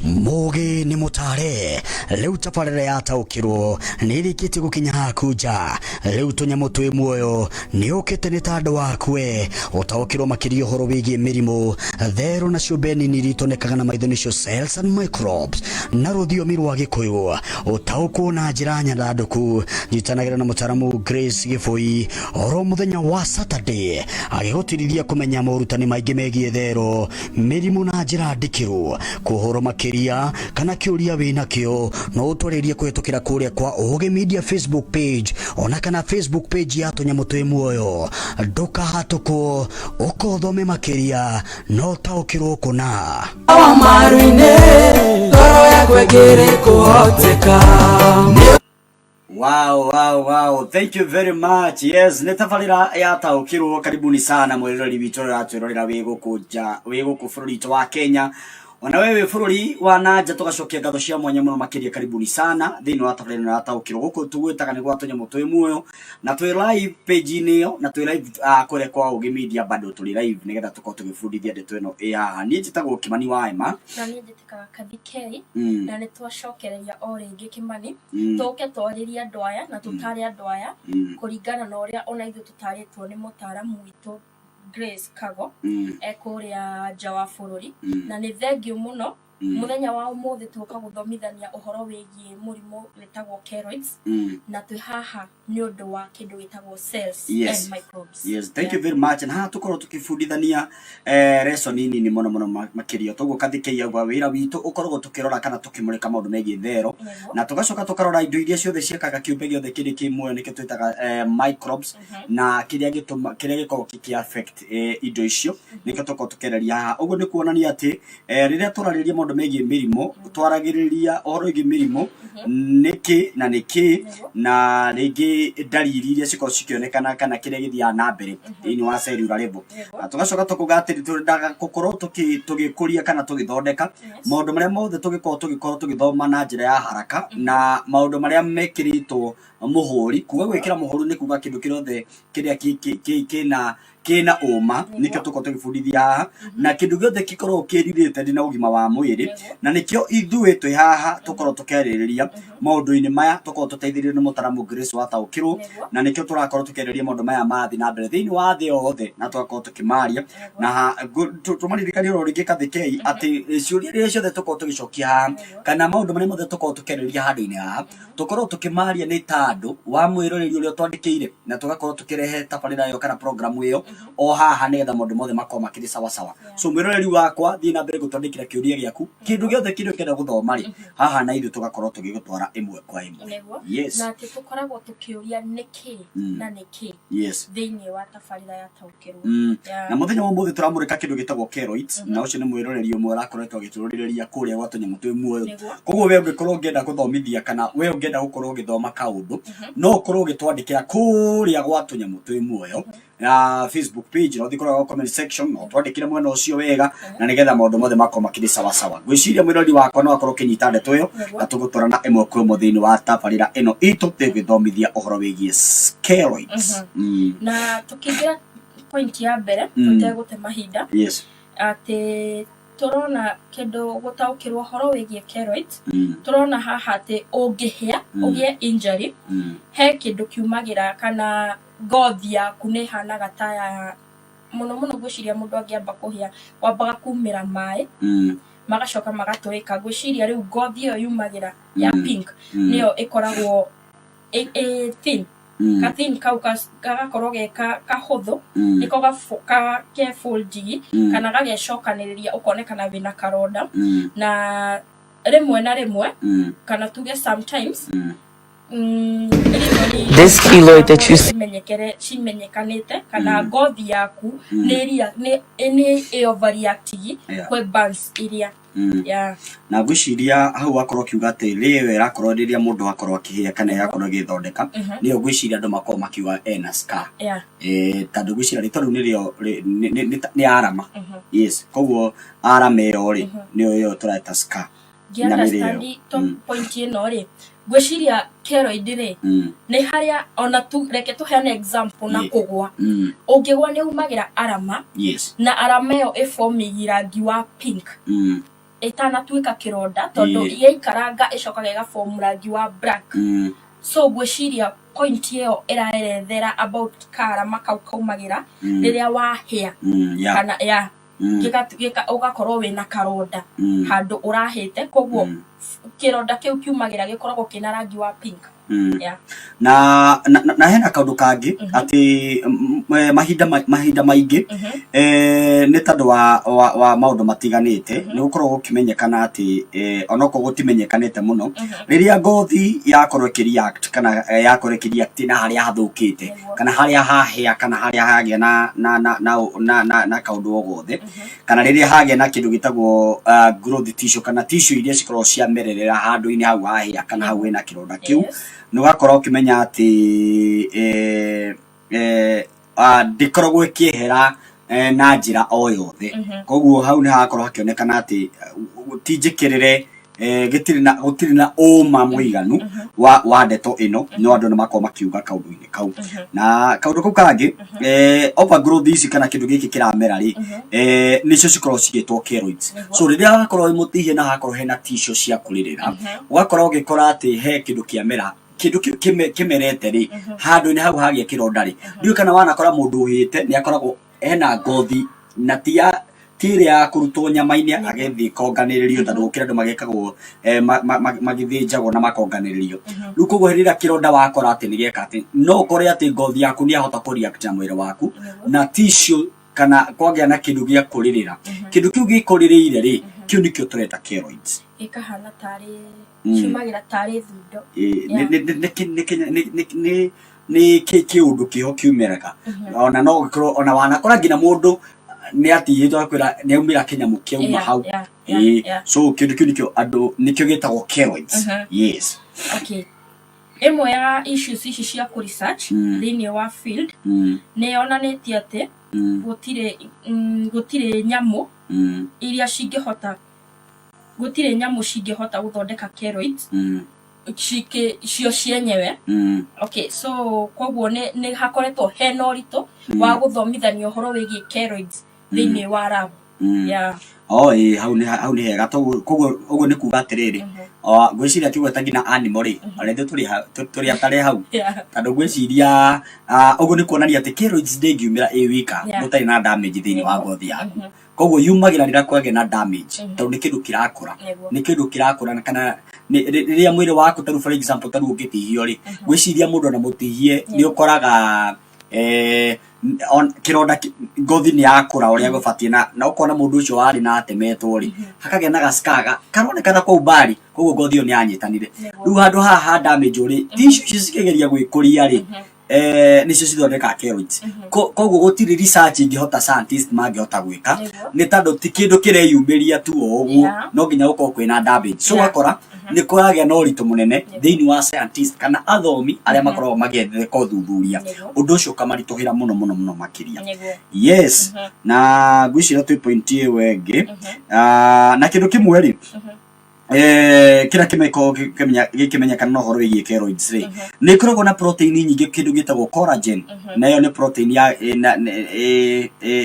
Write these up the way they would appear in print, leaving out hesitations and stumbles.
Mũgĩ nĩ mũtare rĩu tabarĩra yataũkĩrwo nĩ ĩrĩkĩtie gũkinya haku nja. Rĩu tũnyamũ twĩ muoyo nĩ ũkĩte nĩ ta andũ akwe ũtaũkĩrwo makĩria ũhoro wĩgiĩ mĩrimũ, therũ na ciũmbe nini iria itonekaga na maitho nĩcio cells and microbes na rũthiomi rwa Gĩkũyũ. Ũtaũkwo na njĩra nyandandũku. Nyitanagĩra na mũtaramu Grace Gĩbũi oro mũthenya wa Saturday agĩgũtirithia kũmenya morutani maingĩ megiĩ therũ, mĩrimũ na njĩra ndikĩru. Kũhoro makĩria kana kĩũria wĩnakĩo no ũtwarĩrie kũhĩtũkĩra kũrĩa kwa Ũgĩ Media Facebook page ona kana Facebook page ya tũnyamũ twĩ muoyo. Ndũkahatũkwo, ũka ũthome makĩria na ũtaũkĩrwo kũna. Wa maru-inĩ ngoro yakwa ĩkĩrĩ kũhoteka. Wow. Thank you very much. Yes, nĩ tabarĩra yataũkĩrwo. Karibuni sana mwĩroreri witũ ũrĩa ũratwĩrorera wĩ gũkũ nja, wĩ gũkũ bũrũri witũ wa Kenya. Ona we wĩ bũrũri wa na nja tũgacokia ngatho cia mwanya mũno makĩria. Karibuni sana thĩinĩ wa tabarĩra ĩno yataũkĩrwo. Gũkũ tũgwĩtaga nĩ gwa tũnyamũ twĩ muoyo na twĩ live page-inĩ ĩyo na twĩ live kũrĩa kwa Ũgĩ Media bado tũrĩ live nĩgetha tũkorwo tũgĩbundithia ndeto ĩno ĩ haha. Niĩ njĩtagwo Kĩmani wa Emma. Na niĩ njĩtĩkaga Kathi K. Na nĩ twacokereria o rĩngĩ Kĩmani, tũke twarĩrie andũ aya na tũtare andũ aya kũringana na ũrĩa ona ithuĩ tũtarĩtwo nĩ mũtaramu witũ Grace Kago e kũrĩa nja wa bũrũri. Na nĩ thengiũ mũno. Mũthenya wa ũmũthĩ tũka gũthomithania ũhoro wĩgiĩ mũrimũ wĩtagwo keloids, na twĩ haha nĩ ũndũ wa kĩndũ gĩtagwo cells and microbes. Yes, thank you very much. Na haha tũkorwo tũkĩbundithania lesson nini mũno mũno makĩria. Toguo Kathikei auga wĩra witũ ũkoragwo tũkĩrora kana tũkĩmũrĩka maũndũ megiĩ thero na tũgacoka tũkarora indo iria ciothe ciĩkaga kĩũmbe gĩothe kĩrĩ kĩ muoyo nĩkĩo twĩtaga microbes, na kĩrĩa gĩtũma kĩrĩa gĩkoragwo gĩkĩ affect indo icio nĩkĩo tũkoragwo tũkĩarĩria haha. Ũguo nĩ kuonania atĩ rĩrĩa twararĩria maũndũ megiĩ mĩrimũ, twaragĩrĩria ũhoro wĩgiĩ mĩrimũ nĩkĩ na nĩkĩ na rĩngĩ ndariri iria cikoragwo cikĩonekana kana kĩrĩa gĩthiaga na mbere thĩinĩ wa cellular level. Na tũgacoka tũkauga atĩ twendaga gũkorwo tũgĩkũria kana tũgĩthondeka maũndũ marĩa mothe tũgĩkorwo tũgĩkorwo tũgĩthoma na njĩra ya haraka na maũndũ marĩa mekĩrĩtwo mũhũri. Kuga gwĩkĩra mũhũri nĩ kuga kĩndũ kĩothe kĩrĩa kĩna kĩna ũma nĩkĩo tũkorwo tũgĩbundithia haha, na kĩndũ gĩothe gĩkoragwo kĩ related na ũgima wa mwĩrĩ, na nĩkĩo ithuĩ twĩ haha tũkorwo tũkĩarĩrĩria maũndũ-inĩ maya, tũkorwo tũteithĩrĩirio nĩ mũtaramu Grace wataũkĩrwo, na nĩkĩo tũrakorwo tũkĩarĩrĩria maũndũ maya marathiĩ na mbere thĩinĩ wa thĩ yothe na tũgakorwo tũkĩmaria na tũmaririkanie oro rĩngĩ Kathikei atĩ ciũria iria ciothe tũkorwo tũgĩcokia haha kana maũndũ marĩa mothe tũkorwo tũkĩarĩrĩria handũ-inĩ haha tũkorwo tũkĩmaria nĩ ta andũ wa mwĩroreri ũrĩa ũtwandĩkĩire na tũgakorwo tũkĩrehe tabarĩra ĩyo kana programu ĩyo o haha nĩgetha maũndũ mothe makorwo makĩrĩ sawa sawa. So mwĩroreri wakwa, thiĩ na mbere gũtwandĩkĩra kĩũria gĩaku, kĩndũ gĩothe kĩrĩa ũkĩenda gũthoma rĩ haha, na ithuĩ tũgakorwo tũgĩgũtwara ĩmwe kwa ĩmwe. Yes. Na atĩ tũkoragwo tũkĩũria nĩkĩ na nĩkĩ thĩinĩ wa tabarĩra ya taũkĩrwo. Na mũthenya wa ũmũthĩ tũramũrĩka kĩndũ gĩtagwo keloids, na ũcio nĩ mwĩroreri ũmwe ũrakoretwo agĩtũrũrĩrĩria kũrĩa gwa tũnyamũ twĩ muoyo. Koguo we ũngĩkorwo ũngĩenda gũthomithia kana we ũngĩenda gũkorwo ũgĩthoma kaũndũ, no ũkorwo ũgĩtwandĩkĩra kũrĩa gwa tũnyamũ twĩ muoyo na Facebook page, na ũthiĩ kũrĩa gwa comment section na ũtwandĩkĩre mwena ũcio wega na nĩgetha maũndũ mothe makorwo makĩrĩ sawa sawa. Ngwĩciria mwĩrori wakwa no akorwo ũkĩnyita ndeto ĩyo na tũgũtwarana ĩmwe kwa ĩmwe thĩinĩ wa tabarĩra ĩno itũ tũgĩthomithia ũhoro wĩgiĩ keloids. Na tũkĩingĩra point ya mbere, tũtegũte mahinda, atĩ tũrona kĩndũ gũtaũkĩrwo ũhoro wĩgiĩ keloids. Tũrona haha atĩ ũngĩhĩa, ũgĩe injury, he kĩndũ kiumagĩra kana ngothi yaku nĩ ĩhanaga ta ya mũno mũno. Ngwĩciria mũndũ angĩamba kũhĩa, wambaga kumĩra maĩ, magacoka magatũrĩka. Ngwĩciria rĩu ngothi ĩyo yumagĩra ya pink nĩyo ĩkoragwo ĩ thin. Ka thin kau gagakorwo ge kahũthũ, nĩko ke fold kana gagecokanĩrĩria, ũkonekana wĩna karonda. Na rĩmwe na rĩmwe, kana tuge sometimes, This keloid that you see cimenyekere cimenyekanĩte kana ngothi yaku nĩ nĩ nĩ ĩ overreacting kwĩ burns iria. Yeah. Na ngwĩciria hau wakorwo ũkiuga atĩ rĩyo ĩrakorwo rĩrĩa mũndũ akorwo akĩhĩa kana ĩrakorwo ĩgĩthondeka, nĩyo ngwĩciria andũ makorwo makiuga ena scar. Tondũ ngwĩciria rĩtwa rĩu nĩrĩo nĩ arama. Yes, koguo arama ĩyo rĩ nĩyo ĩyo tũreta scar. Ngĩ Na nĩrĩo. Understand to point ĩno rĩ, ngwĩciria keloid rĩ nĩ harĩa ona tu reke tũheane example na kũgwa. Ũngĩgwa nĩ umagĩra arama, na arama ĩyo ĩbomigi rangi wa pink. Ĩtanatuĩka kĩronda, tondũ yaikaranga ĩcokaga ĩgaform rangi wa black. So ngwĩciria point ĩyo ĩraerethera about karama kau kaumagĩra rĩrĩa wahĩa kana ya ũgakorwo wĩna karonda handũ ũrahĩte, koguo kĩronda kĩu kiumagĩra gĩkoragwo kĩna rangi wa pink. Yeah. Na hena kaũndũ kangĩ atĩ mahinda maingĩ nĩ tondũ wa maũndũ matiganĩte nĩ gũkoragwo gũkĩmenyekana atĩ onokorwo gũtimenyekanĩte mũno, rĩrĩa ngothi yakorwo ĩkĩ-react kana yakorwo ĩkĩ-react na harĩa hathũkĩte kana harĩa hahĩa kana harĩa hagĩa na kaũndũ o gothe, kana rĩrĩa hagĩa na kĩndũ gĩtagwo growth tissue kana tissue iria cikoragwo ciamererera handũ-inĩ hau hahĩa kana hau hena kĩronda kĩu, nĩ ũgakorwo ũkĩmenya atĩ ndĩkoragwo ĩkĩehera na njĩra o yothe. Koguo hau nĩ hagakorwo hakĩonekana atĩ ti njĩkĩrĩre, gĩtirĩ na gũtirĩ na ũma mũiganu wa ndeto ĩno, no andũ nĩ makorwo makiuga kaũndũ-inĩ kau. Na kaũndũ kau kangĩ, overgrowth ici kana kĩndũ gĩkĩ kĩramera rĩ, nĩcio cikoragwo cigĩtwo keloids. So rĩrĩa wakorwo wĩ mũtihie na hakorwo hena tissue cia kũrĩrĩra, ũgakorwo ũgĩkora atĩ he kĩndũ kĩamera, kĩndũ kĩu kĩmerete rĩ handũ-inĩ hau hagĩa kĩronda rĩ. Ndiũĩ kana wanakora mũndũ ũhĩte nĩ akoragwo hena ngothi na ti ya ti ĩrĩa ya kũrutwo nyama-inĩ agĩthiĩ konganĩrĩrio, tondũ gũkĩrĩ andũ magĩkagwo magĩthĩnjagwo na makonganĩrĩrio. Rĩu koguo rĩrĩa kĩronda wakora atĩ nĩ gĩeka atĩ no ũkore atĩ ngothi yaku nĩ yahota kũ react na mwĩrĩ waku na tissue kana kwagĩa na kĩndũ gĩa kũrĩrĩra, kĩndũ kĩu gĩkũrĩrĩire rĩ, kĩu nĩkĩo tũreta keloids. Gĩkahana tarĩ ciumagĩra tarĩ thundo. Nĩ kĩũndũ kĩho kiumĩraga, ona no gĩkorwo ona wanakora nginya mũndũ nĩ atihĩtwo akwĩra nĩ aumĩra kĩnyamũ kĩauma hau. So kĩndũ kĩu nĩkĩo andũ nĩkĩo gĩtagwo keloids. Yes. Okay, ĩmwe ya issues ici cia kũ research thĩinĩ wa field nĩ yonanĩtie atĩ gũtirĩ nyamũ iria cingĩhota, gũtirĩ nyamũ cingĩhota gũthondeka keloids cio cienyewe. Okay, so koguo nĩ hakoretwo hena ũritũ wa gũthomithania ũhoro wĩgiĩ keloids thĩinĩ wa lab. Yeah. Oh, ĩĩ, hau nĩ hega. Koguo ũguo nĩ kuga atĩrĩrĩ, ngwĩciria akĩgweta nginya animal rĩ, ona ithuĩ tũrĩ atare hau, tondũ ngwĩciria ũguo nĩ kuonania atĩ keloids ndĩngiumĩra ĩ wika mũtarĩ na damage thĩinĩ wa ngothi yaku. Koguo yumagĩra rĩrĩa kwagĩa na damage, tondũ nĩ kĩndũ kĩrakũra, nĩ kĩndũ kĩrakũra kana rĩrĩa mwĩrĩ waku, tarĩu for example, tarĩu ũngĩtihio rĩ, ngwĩciria mũndũ ona mũtihie nĩ ũkoraga kĩronda ngothi nĩ yakũra ũrĩa gũbatiĩ, na ũkona mũndũ ũcio warĩ na atemetwo rĩ, hakagĩa na gascar karonekana kũu mbari, koguo ngothi ĩyo nĩ yanyitanire. Rĩu handũ haha ha damage rĩ, tissue icio cikĩgeria gwĩkũria rĩ, nĩcio cithondekaga keloids. Koguo gũtirĩ research ingĩhota, scientist mangĩhota gwĩka, nĩ tondũ ti kĩndũ kĩreyumĩria tu o ũguo, no nginya gũkorwo kwĩna damage. So ũgakora nĩ kũragĩa na ũritũ mũnene thĩinĩ wa scientist kana athomi arĩa makoragwo magĩtheka ũthuthuria, ũndũ ũcio ũkamaritũhĩra mũno mũno mũno makĩria. Yes. Na ngwĩciria twĩ point ĩyo ĩngĩ. Ah, na kĩndũ kĩmwe rĩ, kĩrĩa kĩmeko gĩkĩmenyekana na ũhoro wĩgiĩ keloids rĩ, nĩ ĩkoragwo na protein nyingĩ, kĩndũ gĩtagwo collagen, na ĩyo nĩ protein ya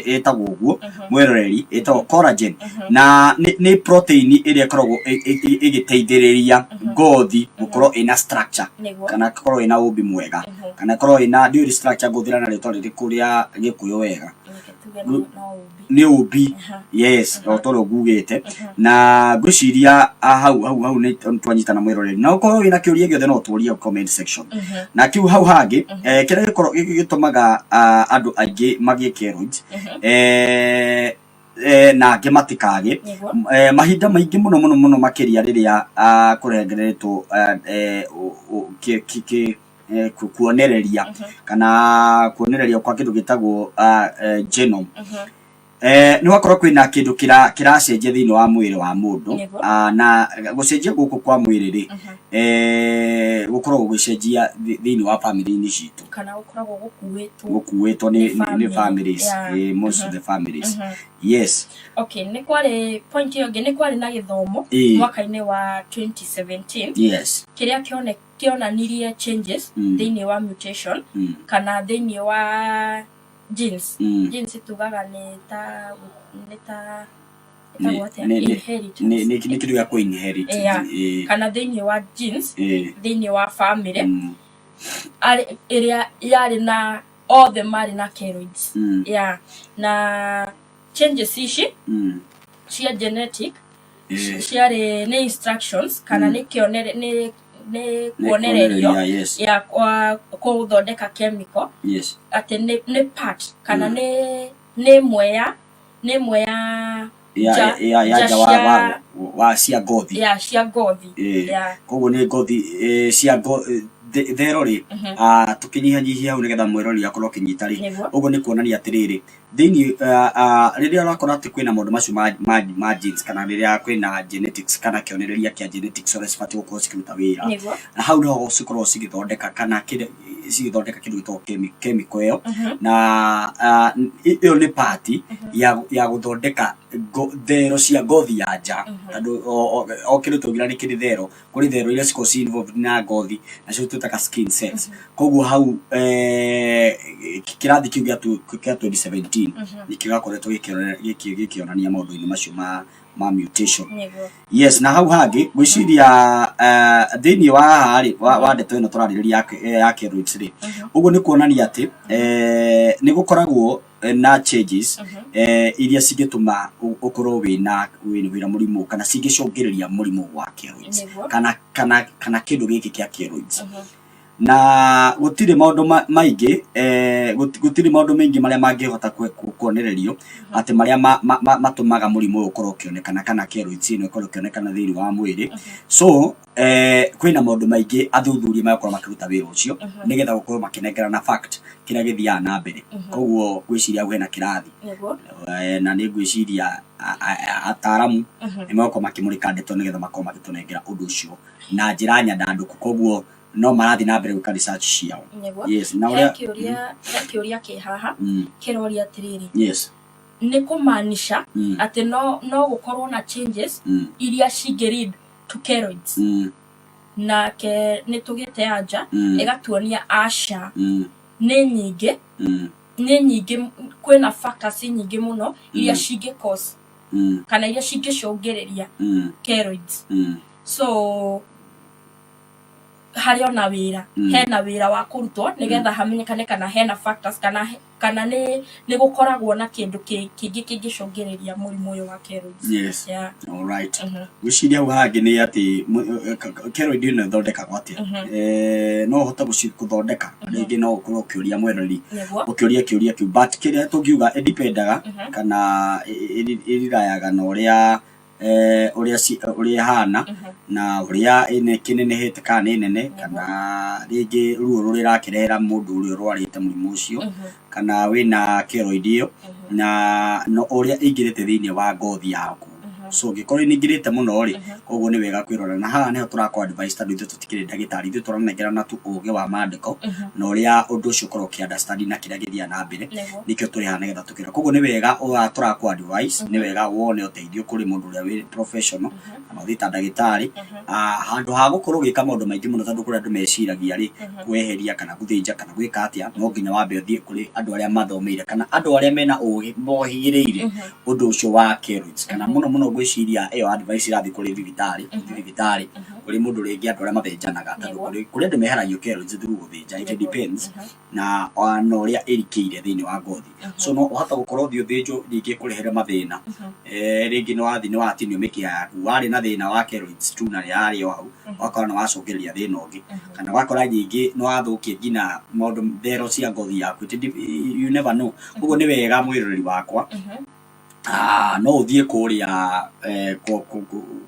ĩtagwo ũguo, mwĩroreri, ĩtagwo collagen, na nĩ protein ĩrĩa ĩkoragwo ĩgĩteithĩrĩria ngothi gũkorwo ĩna structure kana ĩkorwo ĩna ũmbi mwega kana ĩkorwo ĩna, ndiũĩ structure ngũthĩra na rĩtwa rĩrĩkũ rĩa Gĩkũyũ wega. Reke tuge no ũmbi. Nĩ ũmbi. Yes, o ta ũrĩa ngugĩte, na ngwĩciria hau nĩ twanyitana, mwĩroreri, na ũkorwo wĩna kĩũria gĩothe no ũtũrie comment section. Na kĩu hau hangĩ, kĩrĩa gĩkorwo gĩtũmaga andũ aingĩ magĩe keloids na angĩ matikagĩ, mahinda maingĩ mũno mũno mũno makĩria rĩrĩa kũrengeretwo kuonereria kana kuonereria kwa kĩndũ gĩtagwo genome, nĩ gwakorwo kwĩna kĩndũ kĩracenjia thĩinĩ wa mwĩrĩ wa mũndũ. Na gũcenjia gũkũ kwa mwĩrĩ rĩ, gũkoragwo gũgĩcenjia thĩinĩ wa famĩlĩ-inĩ citũ. Kana gũkoragwo gũkuĩtwo. Gũkuĩtwo nĩ families, most of the families, yes. Okay, nĩ kwarĩ point ĩyo ĩngĩ, nĩ kwarĩ na gĩthomo mwaka-inĩ wa 2017 kĩrĩa kĩonanirie changes thĩinĩ wa mutation kana thĩinĩ wa genes. Genes tugaga nĩ ta Ĩtagwo atĩa? Inheritance. Nĩ kĩndũ gĩa kũ inherit. Yeah. Kana thĩinĩ wa genes, thĩinĩ wa family ĩrĩa yarĩ na othe marĩ na keloids. Yeah. Na changes ici cia genetic ciarĩ nĩ instructions kana nĩ kĩonere nĩ nĩ kuonererio kuonereria, yes. ya kwa gũthondeka chemical atĩ nĩ part kana nĩ ĩmwe ya nĩ ĩmwe ya ya ya nja nja wa cia wa cia ngothi. Ya cia ngothi. Ya. Koguo nĩ ngothi cia thero rĩ, ah, tũkĩnyihanyihia hau nĩgetha mwĩrori akorwo akĩnyita rĩ, ũguo nĩ kuonania atĩrĩrĩ, thĩinĩ rĩrĩa ũrakora atĩ kwĩna maũndũ macio ma genes kana rĩrĩa kwĩna genetics kana kĩonereria kĩa genetics ũrĩa cibatiĩ gũkorwo cikĩruta wĩra, na hau nĩho cikoragwo cigĩthondeka kana cigĩthondeka kĩndũ gĩtagwo chemical ĩyo, na ĩyo nĩ part ya gũthondeka thero cia ngothi ya nja, tondũ o kĩndũ twaugire nĩ kĩrĩ thero, kũrĩ thero iria cikoragwo ci involved na ngothi nacio twĩtaga skin cells. Koguo hau kĩrathi kĩu kĩa 2017 nĩkĩo gĩakoretwo gĩkĩonania maũndũ-inĩ macio ma mutation. Yes, na hau hangĩ ngwĩciria thĩinĩ wa haha rĩ, wa ndeto ĩno tũrarĩrĩria ya keloids rĩ, ũguo nĩ kuonania atĩ nĩ gũkoragwo na changes iria cingĩtũma ũkorwo wĩna mũrimũ kana cingĩcũngĩrĩria mũrimũ wa keloids kana kĩndũ gĩkĩ kĩa keloids. Na gũtirĩ maũndũ maingĩ, gũtirĩ maũndũ maingĩ marĩa mangĩhota kuonererio atĩ marĩa matũmaga mũrimũ ũyũ ũkorwo ũkĩonekana kana keloids ĩno ĩkorwo ĩkĩonekana thĩinĩ wa mwĩrĩ. So kwĩna maũndũ maingĩ athuthuria magakorwo makĩruta wĩra ũcio nĩgetha gũkorwo makĩnengerana fact kĩrĩa gĩthiaga na mbere. Koguo ngwĩciria hau hena kĩrathi. Na nĩ ngwĩciria ataaramu nĩ megũkorwo makĩmũrĩka ndeto nĩgetha makorwo magĩtũnengera ũndũ ũcio na njĩra nyandandũku. Koguo no marathiĩ na mbere gwĩka research ciao. Yes, na He ũrĩa kĩũria he kĩũria kĩ haha kĩroria atĩrĩrĩ, nĩ kũmaanisha atĩ no gũkorwo na changes iria cingĩ lead to keloids? Nake nĩ tũgĩte anja ĩgatuonia aca, nĩ nyingĩ, nĩ nyingĩ, kwĩna factors nyingĩ mũno iria cingĩ cause kana iria cingĩcũngĩrĩria keloids. So harĩ ona wĩra, hena wĩra wa kũrutwo nĩgetha hamenyekane kana hena factors kana nĩ gũkoragwo na kĩndũ kĩngĩ kĩngĩcũngĩrĩria mũrimũ ũyũ wa keloids. Yeah. All right. Gwĩciria hau hangĩ nĩ atĩ keloid ĩno ĩthondekagwo atĩa? No ũhote gũthondeka rĩngĩ, no ũkorwo ũkĩũria mwerori ũkĩũria kĩũria kĩu, but kĩrĩa tũngiuga ĩdipendaga kana ĩrirayaga na ũrĩa ũrĩa ĩhana na ũrĩa kĩnenehete kana nĩ nene, kana rĩngĩ ruo rũrĩa ĩrakĩrehera mũndũ ũrĩa ũrwarĩte mũrimũ ũcio kana wĩna keloid ĩyo, na ũrĩa ĩingĩrĩte thĩinĩ wa ngothi yaku. So ũngĩkorwo ĩingĩrĩte mũno rĩ, koguo nĩ wega kwĩrora, na haha nĩho tũrakũ advice tondũ ithuĩ tũtikĩrĩ ndagĩtarĩ, ithuĩ tũranengerana tu ũgĩ wa mandĩko na ũrĩa ũndũ ũcio ũkoragwo ũkĩ understand na kĩrĩa gĩthiaga na mbere. Nĩkĩo tũrĩ haha nĩgetha tũkĩra. Koguo nĩ wega tũrakũ advice, nĩ wega wone ũteithio kũrĩ mũndũ ũrĩa wĩ professional kana ũthiĩ ta ndagĩtarĩ, handũ ha gũkorwo ũgĩka maũndũ maingĩ mũno, tondũ kũrĩ andũ meciragia rĩ, kweheria kana gũthĩnja kana gwĩka atĩa, no nginya wambe ũthiĩ kũrĩ andũ arĩa mathomeire kana andũ arĩa mena ũgĩ mohĩgĩrĩire ũndũ ũcio wa keloids. Kana mũno mũno ngwĩciria ĩyo advice ĩrathiĩ kũrĩ thibitarĩ, ũthiĩ thibitarĩ kũrĩ mũndũ rĩngĩ andũ arĩa mathĩnjanaga, tondũ kũrĩ andũ meheragio keloids through gũthĩnja. It depends na ũrĩa ĩrikĩire thĩinĩ wa ngothi. So no ũhota gũkorwo ũthiĩ ũthĩnjwo rĩngĩ ĩkũrehere mathĩna, rĩngĩ nĩ wathiĩ nĩ watinio mĩkiha yaku, warĩ na thĩna wa keloids tu na yarĩ o hau, ũgakora nĩ wacũngĩrĩria thĩna ũngĩ, kana ũgakora rĩngĩ nĩ wathũkia nginya maũndũ thero cia ngothi yaku. You never know. Koguo nĩ wega mwĩroreri wakwa, no ũthiĩ kũrĩa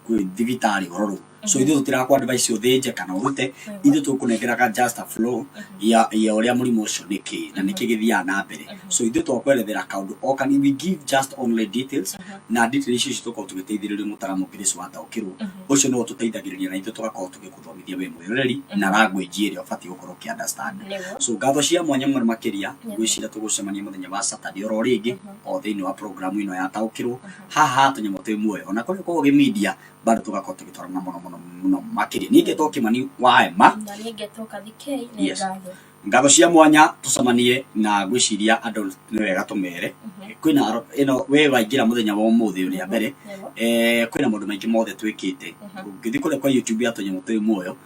kwĩ thibitarĩ ũrorwo. So ithuĩ tũtirakũ advice ũthĩnje kana ũrute, ithuĩ tũkũnengeraga just a flow ya ũrĩa mũrimũ ũcio nĩ kĩ na nĩkĩ gĩthiaga na mbere. So ithuĩ twakwerethera kaũndũ o kanini, we give just only details, na details icio tũkorwo tũgĩteithĩrĩrio mũtaramu Grace wataũkĩrwo ũcio nĩwe ũtũteithagĩrĩria na ithuĩ tũgakorwo tũgĩgũthomithia we mwĩroreri na language ĩrĩa ũbatiĩ gũkorwo ũkĩ understand. So ngatho cia mwanya mũno makĩria, ngwĩciria tũgũcemania mũthenya wa Saturday oro rĩngĩ o thĩinĩ wa program ĩno ya Taũkĩrwo haha tũnyamũ twĩ muoyo, ona kũrĩ kũu media bado tũgakorwo tũgĩtwarana mũno mũno mũno makĩria. Niĩ ngetwo Kĩmani wa Emma. Na niĩ ngetwo Kathikei, nĩ ngatho. Ngatho cia mwanya, tucemanie na ngwiciria andu nĩ wega tũmere kwĩna ĩno we waingĩra mũthenya wa ũmũthĩ ũrĩa mbere. Kwĩna maũndũ maingĩ mothe twĩkĩte. Ũngĩthiĩ kũrĩa kwa YouTube ya Tũnyamũ Twĩ Muoyo,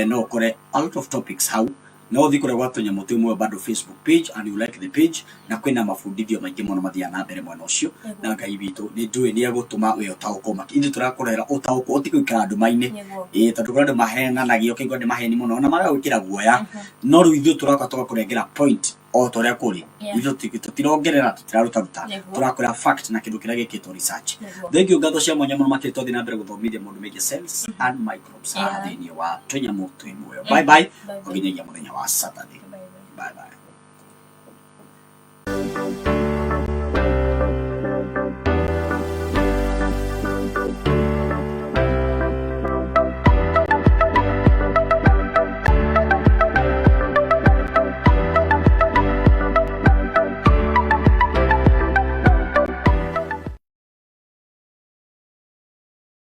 no ũkore a lot of topics hau. No ũthiĩ kũrĩa gwa Tũnyamũ Twĩ Muoyo bado Facebook page and you like the page, na kwĩna mabundithio maingĩ mũno mathiaga na mbere mwena ũcio. Na Ngai witũ nĩ njũĩ nĩ egũtũma we ũtaũkwo makĩ ithuĩ tũrakũrehera ũtaũkwo, ũtige gũikara nduma-inĩ. Ĩĩ, tondũ kũrĩ andũ mahenanagia, ũkaigua nĩ maheni mũno na magagwĩkĩra guoya, no rĩu ithuĩ tũroka tũgakũrengera point o ta ũrĩa kũrĩ. Ithuĩ tũtirongerera, tũtirarutaruta. Tũrakwĩra fact na kĩndũ kĩrĩa gĩkĩtwo research. Thank you, ngatho cia mwanya mũno makĩria. Twathiĩ na mbere gũthomithia maũndũ megiĩ cells and microbes haha thĩinĩ wa Tũnyamũ Twĩ Muoyo. Bye bye. Bye bye. Nginyagia mũthenya wa Saturday. Bye bye. Bye bye.